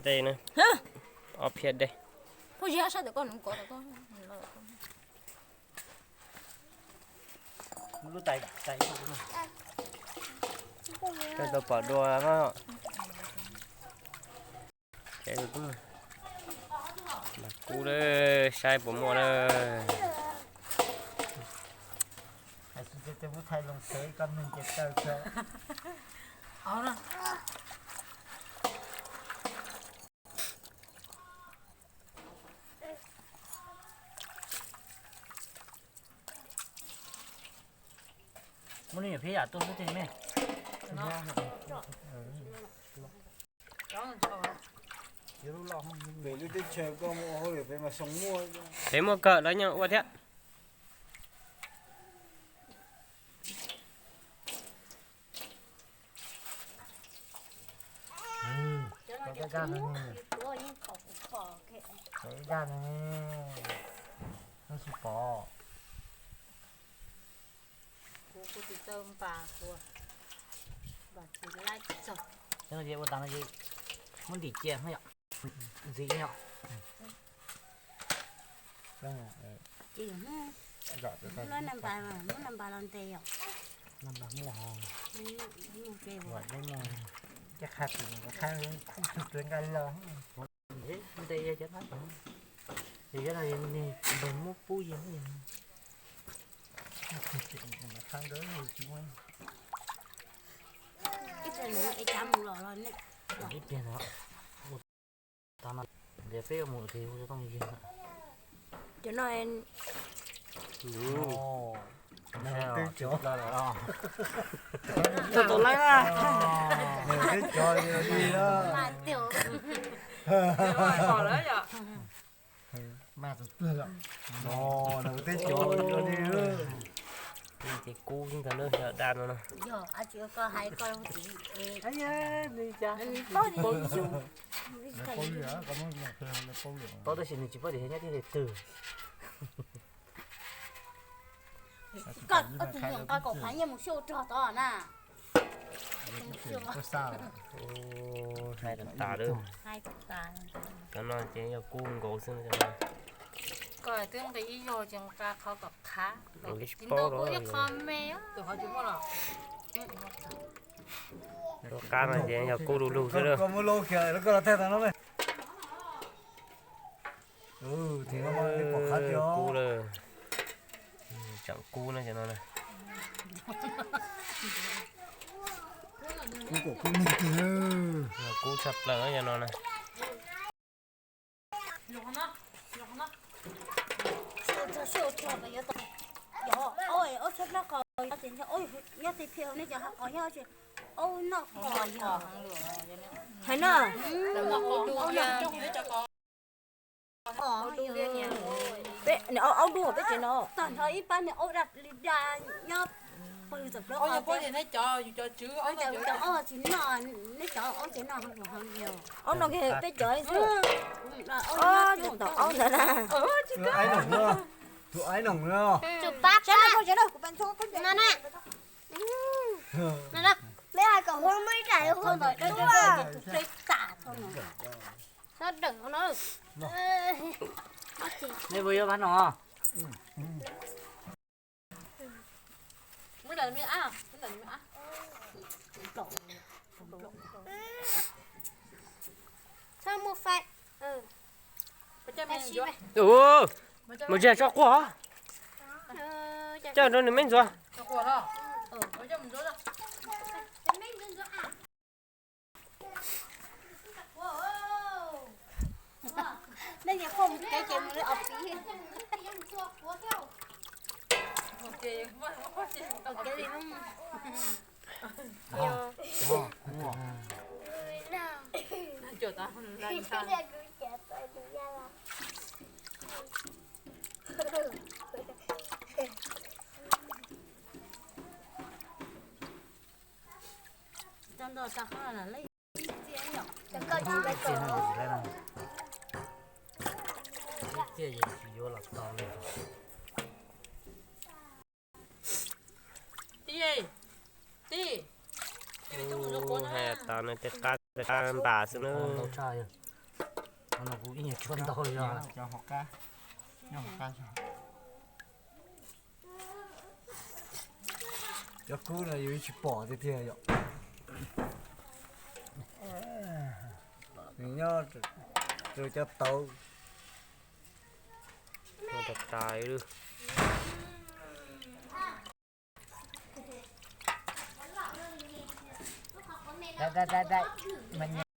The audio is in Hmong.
Dej na, ob phiab dej. Koj tau pom dua no. Ces mas kub lawm, saib puas muaj lawm. Muab niag phiab yam tuaj xwb tej me. Peb muaj kawm lawv nyob ua thiab. Ib zaj no ne, nej tsis pom. Kuv kuv tsis tau npas kuv, npas tsis laib tsis txog. Cov no ces ua tas no ces muab ntim cia yom, ntxiv yom. Ces muab npas, muab npas los ntes yom. Npas muaj, muaj ces ua, ces qha tim qha khuj tsuag nqa los. Ntes yog cov no, yog cov no npawg muab pub yog. Ib pliag no, ib pliag no, tas no, ntiav peb mus tis hu tau yog. Cov no twb cov, tus laib na. Twb cov li na. Mas tus twg los no, twb cov li. Ces kub ntag na, yog daj no no. Paub tab sis nws tsis paub tias nyob tiaj twg. Koj tus nqa kaum phav nyiaj mus xyuaj rog tod na. Hais tas tas lawm. Cov no ces yog kub nkaus xwb no. Koj twb nqis ib zaug ces nqa qhov kom qhav, ib qho me. Qab no ces yog kub du lug xwb lawm. Kub lawm, tseem kub no cov no na. Kub tshaj plaws cov no na. Hais no, peb nws aub dub peb tsev no. Tag nrho ib pab nws aub daj li daj nyob pawg txawm plaub qhov. Cov aub tsis noj, neb cov aub tsis noj. Aub no peb cov xwb. Aub ntawd na. Tus aib noom no. Saib no, kuv pab no na. Peb hais kom muab ib daim hu ntawm tus ple tas tau no. Sab dawm no na. Nej puas yuav pab no? Txhob muaj fai. Mus ziag tso quaj. Coj rau nws me ntxuav. Nej niam qhuaj mus kev ces mus li os pis. Ua kev li no. Txiaj no tsis yuav los tau li. Tij, tij, hais tas nws tej qab tej qab ntas xwb na. Kuv ib nyuag tshuaj ntau yog cov hauv qab, nyob hauv qab. Cov kub no yus tsis pom tiag tiag yom. Nws nyob rau cov tauv. Tais tais.